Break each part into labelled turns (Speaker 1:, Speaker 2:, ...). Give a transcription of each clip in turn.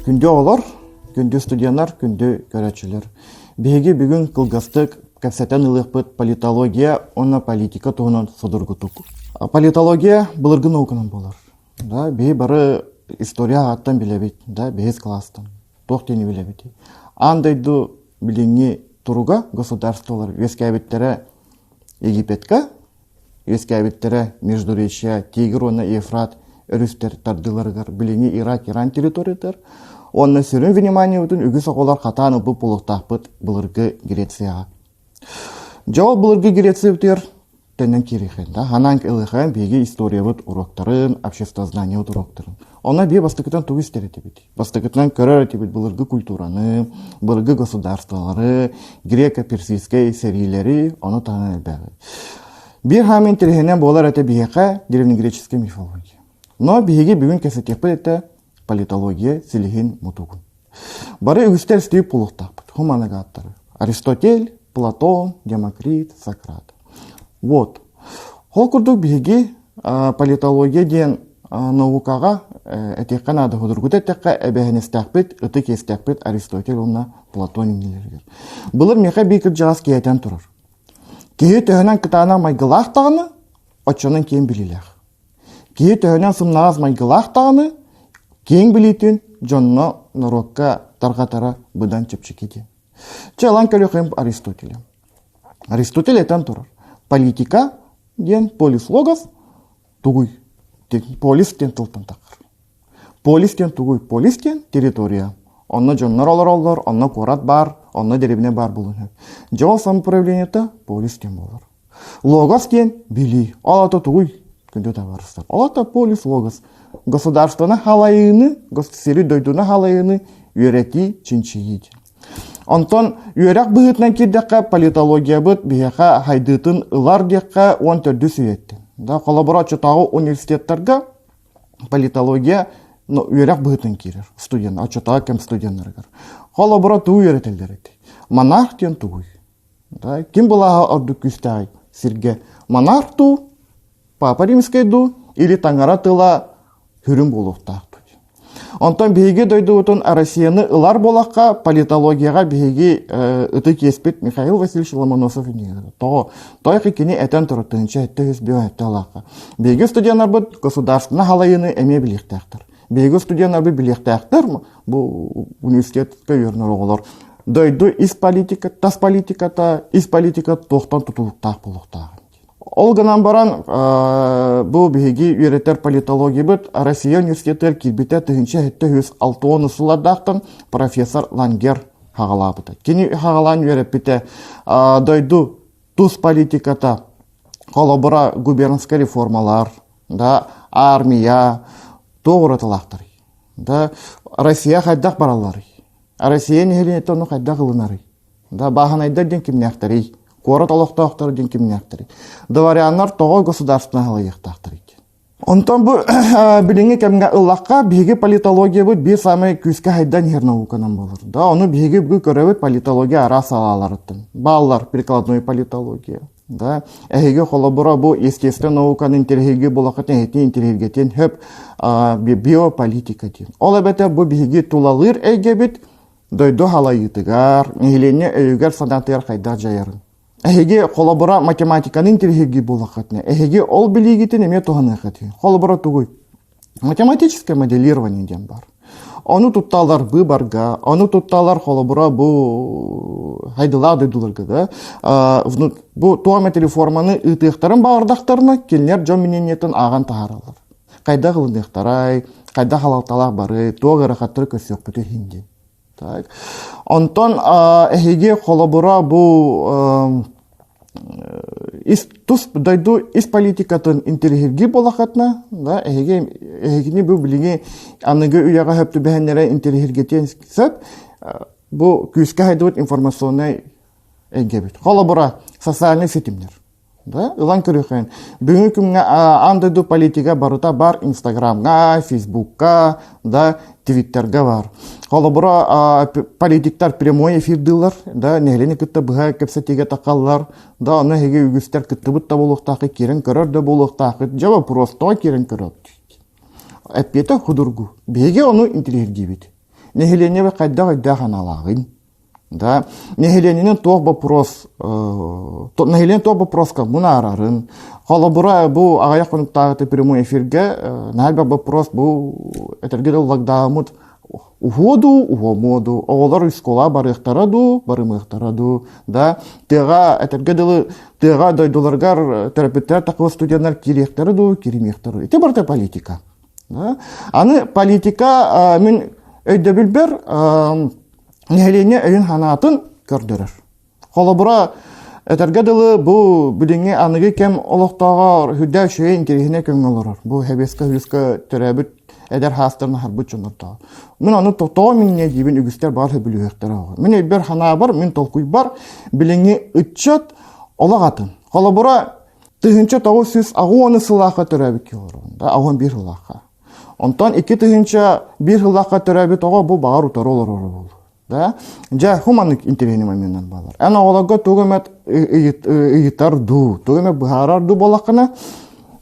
Speaker 1: Күндү оҕолор, күндү студеннар, күндү көрөөччүлэр. Биһиги бүгүн кылгастык кэпсэтэн ылыахпыт политология уонна политика туһунан судургутук. Политология былыргы науканан буолар. Да, биһи бары история ааттан билэбит, да, бэһис класстан. Туох диэни билэбит. Аан дойду билиҥҥи туруга государстволар үөскээбиттэрэ Египетка, үөскээбиттэрэ Междуречья, Тигр уонна Ефрат өрүстэр тардыыларыгар, билиҥҥи Ирак, Иран территориятыгар. Уонна сүрүн вниманиебытын үгүс оҕолор хатаан ылбыт буолуохтаахпыт былыргы Грецияҕа. Дьэ ол былыргы Грециябытыгар төннөн киириэххин да ханаан ылыаххын биһиги историябыт уруоктарын, обществознаниебыт уруоктарын. Онно биир бастакытынан тугу истэр этибит? Бастакытынан көрөр этибит былыргы культураны, былыргы государстволары, греко-персидскэй сэриилэри, ону таһынан элбэҕи. Биир хаамын интэриэһинэн буолар этэ биһиэхэ древнегреческая мифология. Но биһиги бүгүн кэпсэтиэхпит этэ политология силиһин мутугун. Бары үгүстэр истибит буолуохтаахпыт. Хуманагаттары. Аристотель, Платон, Демокрит, Сократ. Вот. Ол курдук биһиги политология диэн наукаҕа этиэххэ наада судургута эттэххэ эбээһинэстээхпит, ытык иэстээхпит Аристотель уонна Платон иннилэригэр. Былыр миэхэ биир кырдьаҕас киһи этэн турар. Киһи төһөнөн кытаанах майгылаах даҕаны, оччонон киэҥ билиилээх. Киһи төһөнөн сымнаҕас майгылаах даҕаны, киэҥ билиитин дьонно норуокка тарҕатара быдан чэпчэки диэн. Чэ, ылан көрүөххэ Аристотеля. Аристотель этэн турар. Политика диэн полис логос тугуй? Полис диэн тылтан таххар. Полис диэн тугуй? Полис диэн территория. Онно дьоннор олороллор, онно куорат баар, онно дэриэбинэ баар буолуон сөп. Дьэ ол самоуправлениета полис диэн буолар. Логос диэн билии. Ол ата тугуй? Күндү табаарыстар. Ол ата полис логос. Государствоны халайыыны, сири дойдуну халайыыны үөрэтии, чинчийии диэн. Онтон үөрэх быһыытынан киирдэххэ, политологиябыт биһиэхэ хайдыытын ылар диэххэ 14 үйэттэн. Да, холобура, оччотооҕу университеттарга политология ну, үөрэх быһыытынан киирэр студент, оччотооҕу кэм студеннарыгар. Холобура, тугу үөрэтэллэр этэй? Монарх диэн тугуй? Да, ким былааһа ордук күүстээҕий сиргэ? Монарх дуу, Папа Римскэй дуу, или таҥара тыла хүрүн буолуохтаах дуу? Онтон биһиги дойдубутун Россияны ылар буолахха, политологияҕа биһиги ытык иэспит Михаил Васильевич Ломоносов иннигэр. Тоҕо? Тойхи кини этэн турар 1707 алаахха. Биһиги студеннарбыт государственнай халайыыны эмиэ билиэхтээхтэр. Биһиги студеннарбыт билиэхтээхтэр бу университетка үөрэнэр оҕолор дойду ис политика, тас политиката, ис политика туохтан тутулуктаах буолуохтаах. Ол гынан баран бу биһиги үөрэтэр политологиябыт Россия университетыгар киирбитэ 1760 сыллардаахтан профессор Лангер хаҕалаабыта. Кини хаҕалаан үөрэппитэ дойду тус политиката, холобура губернскай реформалар, да, армия туох уратылаахтарый? Да, Россия хайдах баралларый? Россия нэһилиэнньэтэ ону хайдах ылынарый? Да, бааһынайдар диэн кимнээхтэрий? Куорат олохтоохторо диэн кимнээхтэрий? Дворяннар тоҕо государственнай халайыахтаахтарый? Онтон бу билиҥҥи кэмҥэ ыллахха, биһиги политологиябыт биир саамай күүскэ хайдан иһэр науканан буолар. Да, ону биһиги бүгүн көрөбүт политология араас салааларыттан. Бааллар прикладной политология. Да, эһиги холобура бу естественный науканы интэриэһиргии буолаххытын эһитин интэриэһиргэтиэн сөп биополитика диэн. Ол эбэтэр бу биһиги тулалыыр эйгэбит дойду халайыытыгар, нэһилиэнньэ өйүгэр-санаатыгар хайдах дьайарын. Эһиги холобура математиканы интэриэһиргии буоллаххытына, эһиги ол билиигитин эмиэ туһаныаххыт. Холобура тугуй? Математическое моделирование диэн баар. Ону тутталлар быыбарга, ону тутталлар холобура бу хайдылаах дойдуларга да бу туох эмэ реформаны ыытыахтарын баҕардахтарына, кинилэр дьон мнениетын ааҕан таһаараллар. Хайдах ылыныахтарай, хайдах халалталаах бары, туох ыарахаттары көрсүөхпүтүй иһин диэн. Так. Онтон эһиги холобура бу ис тус дойду ис политикатын интэриэһиргиир буоллаххытына, да, эһиги эһигини бу билиҥи аныгы үйэҕэ сөп түбэһиннэрэ интэриэһиргэтиэн сөп. Бу күүскэ хайдыбыт информационнай эйгэбит. Холобура, социальнай ситимнэр. Да, ылан көрүөххүн. Бүгүҥҥү күҥҥэ аан дойду политика барыта бар Инстаграмҥа, Фейсбукка, да, Твиттерга бар. Холобура, политиктар прямой эфирдыыллар, да, нэһилиэнньэ кытта быһа кэпсэтиигэ тахаллар, да, ону эһиги үгүстэр кыттыбыт да буолуохтааххыт, киирэн көрөр да буолуохтааххыт, дьэ вопрос тоҕо киирэн көрөр? Эппиэтэ худургу. Биһиги ону интириэһиргиибит. Нэһилиэнньэ хайдах өйдөөх аналааҕын Да, нэһилиэнньэнэн туох вопрос, нэһилиэнньэ туох вопроска мунаарарын. Холобура, бу аҕыйах хонуктааҕыта прямой эфиргэ наһаа элбэх вопрос бу этэргэ дылы локдауммут уһуо дуу, уһуомуо дуу, оҕолор школа барыахтара дуу, барымыахтара дуу, да, тыаҕа этэргэ дылы тыаҕа дойдуларыгар төрөппүттэр такой студеннар киириэхтэрэ дуу, кииримиэхтэрэ дуу. Ити барыта политика. Аны политика мин өйдөбүлбэр нэһилиэнньэ өйүн-санаатын көрдөрөр. Холобура, этэргэ дылы, бу билиҥҥи аныгы кэм олохтооҕор үрдээх үчүгэй интэриэһинэй көҥҥө олорор. Бу Хэбиэскэ Хүйүскэ төрөөбүт эдэр хаастарын аһарбыт дьоннордоох. Мин ону тоҕо минньэ диибин үгүстэр баар сөбүлүһүөхтэрэ оҕо. Мин өйбөр санаабар, мин толкуйбар билиҥҥи ыччат олох атын. Холобура, 1980 сыллаахха төрөөбүт киһи олоробун, да, 81 сыллаахха. Онтон 2001 сыллаахха төрөөбүт оҕо бу баҕар утары олороро буолуо. Да? Дьэ, хуманнык интэриэһинэй моменнар бааллар. Эн оҕолорго тугу эмэ ыйытар дуу, тугу эмэ быһаарар дуу буоллаххына,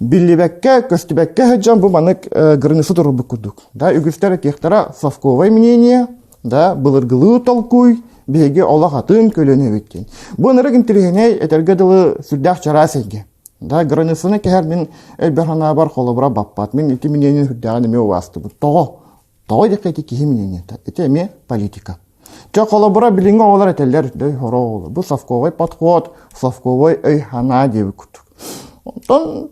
Speaker 1: биллибэккэ, көстүбэккэ сылдьан бу маннык граница турбут курдук. Да, үгүстэр этиэхтэрэ совковое мнение, да, былыргылыы толкуй, биһиги олох атын көлүөнэбит диэн. Бу ынырык интэриэһинэй, этэргэ дылы сүрдээх чараас эйгэ. Да, границаны кэһэр мин өйбөр санаабар холобура баппат. Мин ити мнение үрдээҕин эмиэ убаастыбын. Тоҕо? Тоҕо диэххэ ити киһи мнениета. Ити эмиэ политика. Чэ, холобура билиҥҥи оҕолор этэллэр, дөй хоро оҕолор. Бу совковой подход, совковой өй-санаа диэбит курдук. Онтон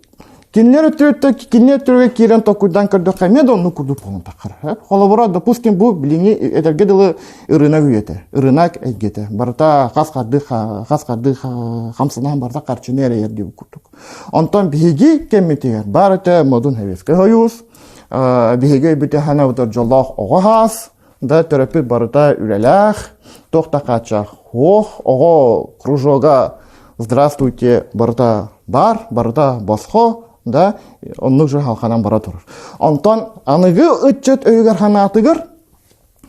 Speaker 1: кинилэр өттүттэн кинилэр өттүгэр киирэн толкуйдаан көрдөххө эмиэ да оннук курдук буолан таххар. Холобура, допустим, бу билиҥҥи этэргэ дылы ырынак үйэтэ, ырынак эйгэтэ. Барыта хас хардыы хас хардыы хамсанаан барыта харчыны эрэйэр диэбит курдук. Онтон биһиги кэммитигэр баар этэ модун Советский Союз, биһиги өйбүтэ ханабытар дьоллоох оҕо хаас, да төрөппүт барыта үлэлээх, туох да хааччах суох, оҕо кружога здравствуйте барыта бар, барыта босхо, да, оннук же халханан бара турар. Онтон аныгы ыччат өйүгэр ханаатыгар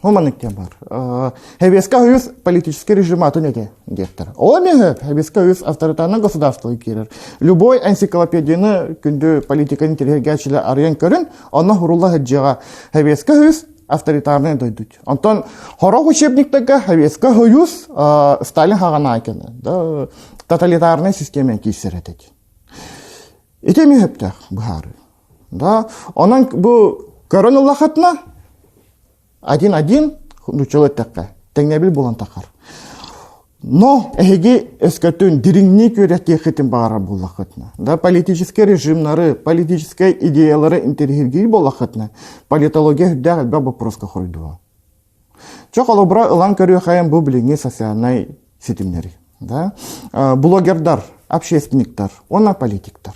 Speaker 1: Ол маннык диэн бар. Хэбиэскэ Союз политический режим атын этэ диэхтэр. Ол эмиэ Хэбиэскэ Союз авторитарнай государство киирэр. Любой энциклопедияны күндү политиканы интэриэһиргээччилэр арыйан көрүн, онно хурулла сылдьыаҕа. Хэбиэскэ Союз авторитарнай дойду. Онтон хорох учебниктарга Советскай Союз Сталин хаҕана да тоталитарнай система киирсэр этэ. Ити эмиэ сөптөөх быһаарыы. Да, онон бу көрөн ыллахытына один-один нууччалыы эттэххэ тэҥнэбил буолан тахар. Но эһиги өскөтүн дириҥник үөрэтиэххитин баҕарар буоллаххытына, да политическай режимнары, политическай идеялары интэриэһиргиир буоллаххытына, политология үрдээх элбэх боппуруоска хоруйдуо. Чэ, холобура ылан көрүөххэйин бу билиҥҥи социальнай ситимнэри. Да? Блогердар, общественниктар уонна политиктар.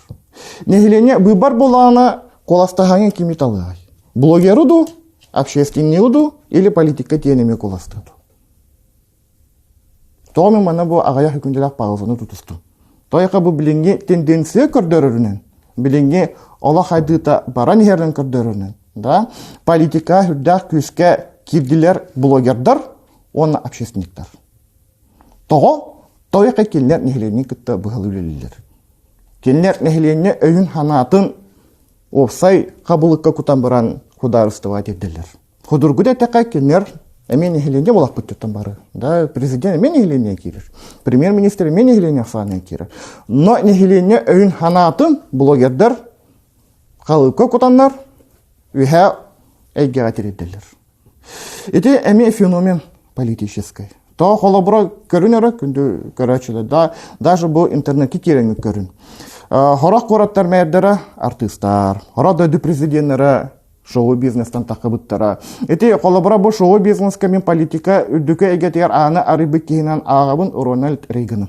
Speaker 1: Нэһилиэнньэ быыбар буолаана куоластаһаҥы кими талыай? Блогеру дуу, общественнигу дуу или политикка тиэнэми куоластыа дуу? Тоҕо мин манна бу аҕыйах күндэлээх паузаны тутустум. Тойоха бу билиҥҥи тенденция көрдөрөрүнэн, билиҥҥи олох хайдыыта баран иһэрин көрдөрөрүнэн, да, политика үрдээх күүскэ киирдилэр блогердар уонна общественниктар. Тоҕо? Тойоха кинилэр нэһилиэнньэни кытта быһалыы үлэлииллэр. Кинилэр нэһилиэнньэ өйүн-санаатын уопсай хабылыкка кутан баран судаарыстыбаҕа тиэрдэллэр. Судургу да эттэххэ, кинилэр эмиэ нэһилиэнньэ буолахпыттан бары. Да, президент эмиэ нэһилиэнньэ киирэр. Премьер-министр эмиэ нэһилиэнньэ ахсаанынан киирэр. Но нэһилиэнньэ өйүн санаатын блогердар халыыпка кутаннар үһэ эйгэҕэ тириэрдэллэр. Ити эмиэ феномен политическай. То холобура көрүн эрэ күндү көрөөччүлэр да даже бу интернетке киирэҥҥит көрүн. Хорох куораттар мэрдэрэ артыыстар, хорох дойду президеннэрэ шоу-бизнестан таххыбыттара. Ити холобура бу шоу-бизнеска мин политика үрдүкү эйгэтигэр ааны арыйбыт киһинэн ааҕабын Рональд Рейганы.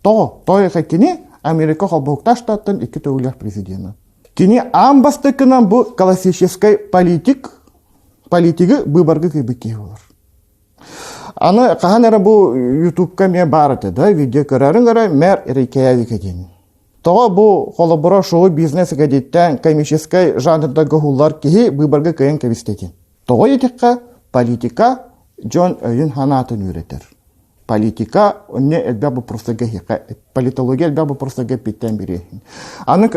Speaker 1: Тоҕо? Тоҕо кини Америка холбоһуктаах штаттан икки төгүллээх президена. Кини аан бастакынан бу классическай политик, политигы быыбарга кыйбыт киһи болар. Аны хаһан эрэ бу Ютубка эмиэ баар этэ да, видео көрөрүҥ эрэ мэр Рейкеявика диэн. Тоҕо бу холобура шоу-бизнес кэдиттэн комическай жанрдарга уһуллар киһи быыбарга кыайан кэбистэтин. Тоҕо диэтэххэ, политика дьон өйүн-санаатын үөрэтэр. Политика онно элбэх боппуруостарга эһиэхэ политология элбэх боппуруостарга эппиэттээн бириэһин. Аны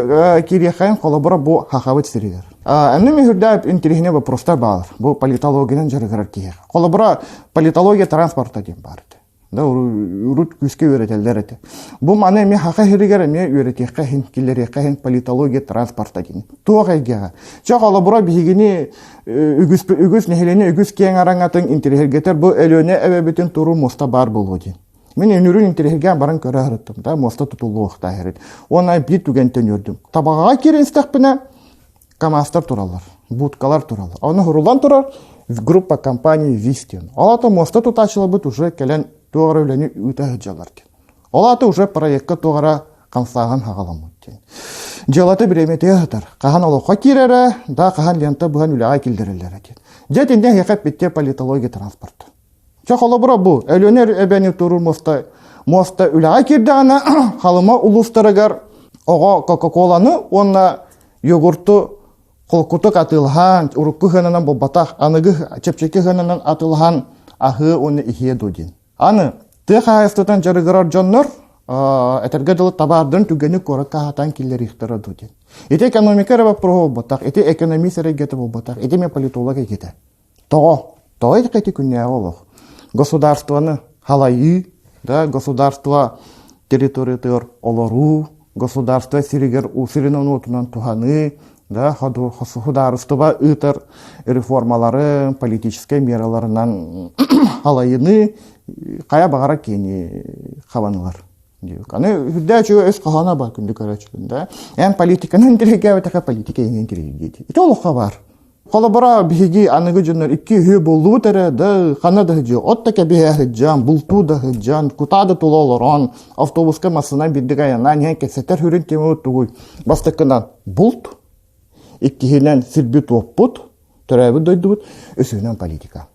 Speaker 1: кириэхэйин холобура бу Хахабыт сиригэр. Эмне мүһүрдээп интириһине вопростар баалар. Бу политологиянан дьарыгырар киһи. Холобура, политология транспорта диэн баар этэ. Да урут күүскэ үөрэтэллэр этэ. Бу маны эмиэ хаха иһиригэр эмиэ үөрэтиэххэ иһин, киллэриэххэ иһин политология транспорта диэн. Туох эйгэҕэ. Чэ холобура биһигини үгүс үгүс нэһилиэнньэ үгүс киэҥ араҥатын интириһиргэтэр бу Өлүөнэ эбэбитин туруу муоста баар буолуо диэн. Мин үнүрүн интириһиргээн баран көрө сырыттым да муоста тутуллуохтаах эрит. Уонна биир түгэнтэн үөрдүм. Табаҕаҕа киирэн истэхпинэ КАМАЗтар тураллар, будкалар тураллар. Ону хурулан турар группа компаний ВИС диэн. Ол аата муоста тутааччыларбыт уже кэлэн туох эрэ үлэни ыыта сылдьаллар диэн. Ол аата уже проекка туох эрэ хамсааһын хаҕаламмыт диэн. Дьыалата бириэмэтигэр сытар. Хаһан олоххо киирэрэ, да хаһан лента быһан үлэҕэ киллэрэллэрэ диэн. Дьэ итиннэ эһиэхэ эппиттиэ политология транспорта. Чэ холобура бу Өлүөнэ эбэни туруу муоста муоста үлэҕэ киирдэҕинэ Халыма улуустарыгар оҕо Кока-Коланы уонна йогурту холкутук атыылаһан, урукку сыананан буолбатах, аныгы чэпчэки сыананан атыылаһан аһыы уонна иһиэ дуо диэн. Аны тыа хаһаайыстыбатынан дьарыгырар дьоннор этэргэ дылы табаардарын түгэни куоракка аһатан киллэриэхтэрэ дуо диэн. Ити экономика эрэ боппуруоһа буолбатах, ити экономист эрэ эйгэтэ буолбатах, ити эмиэ политолог эйгэтэ. Тоҕо? Тоҕо ити күннээҕи олох? Государствоны халайыы, да, государство территориятыгар олоруу, государство сиригэр сиринэн уотунан туһаныы, да, судаарыстыба ыытар реформалары, политическай мераларынан халайыныы хайа баҕара киэни хабанылар. Аны үрдээ үчүгэй өс хоһооно бар күндү көрөөччүгүн да. Эн политиканы интириэһиргээбэтэххэ политика эйигин интириэһиргиэ Ити олоххо бар. Холобура, биһиги аныгы дьоннор икки-үһүө буоллубут эрэ, да ханна да сылдьыа, от да кэбиһэ сылдьан, бултуу да сылдьан, кутаа да тула олорон, автобуска массыына биирдик айаннаан иһэн кэпсэтэр сүрүн темабыт тугуй? Бастакынан булт, иккиһинэн сирбит-уоппут, төрөөбүт дойдубут, үсүһүнэн политика.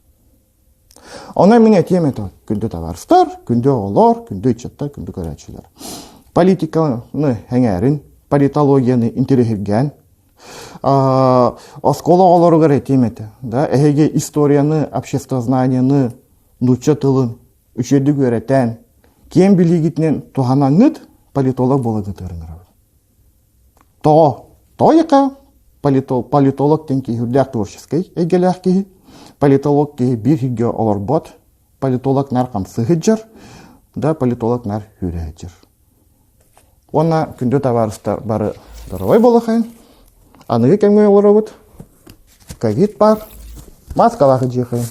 Speaker 1: Онон мин этиэм этэ, күндү табаарыстар, күндү оҕолор, күндү ыччаттар, күндү көрөөччүлэр. Политиканы эҥээрин, политологияны интэриэһиргээн, оскуола оҕолоругар этиэм этэ, да, эһиги историяны, обществознанияны, нуучча тылын үчүгэйдик үөрэтэн, киэҥ билиигитинэн туһанаҥҥыт политолог буоларгытыгар ыҥырабын. Тоҕо? Тоҕо диэххэ, политолог диэн киһи үрдээх творческай эйгэлээх киһи. Политолог киһи биир сиргэ олорбот, политолог наар хамсыы сылдьар, да политолог наар сүүрэ сылдьар. Уонна күндү табаарыстар бары здоровай буолуохайын. Аныгы кэмҥэ олоробут. Ковид баар. Маскалаах дьиэхэйин.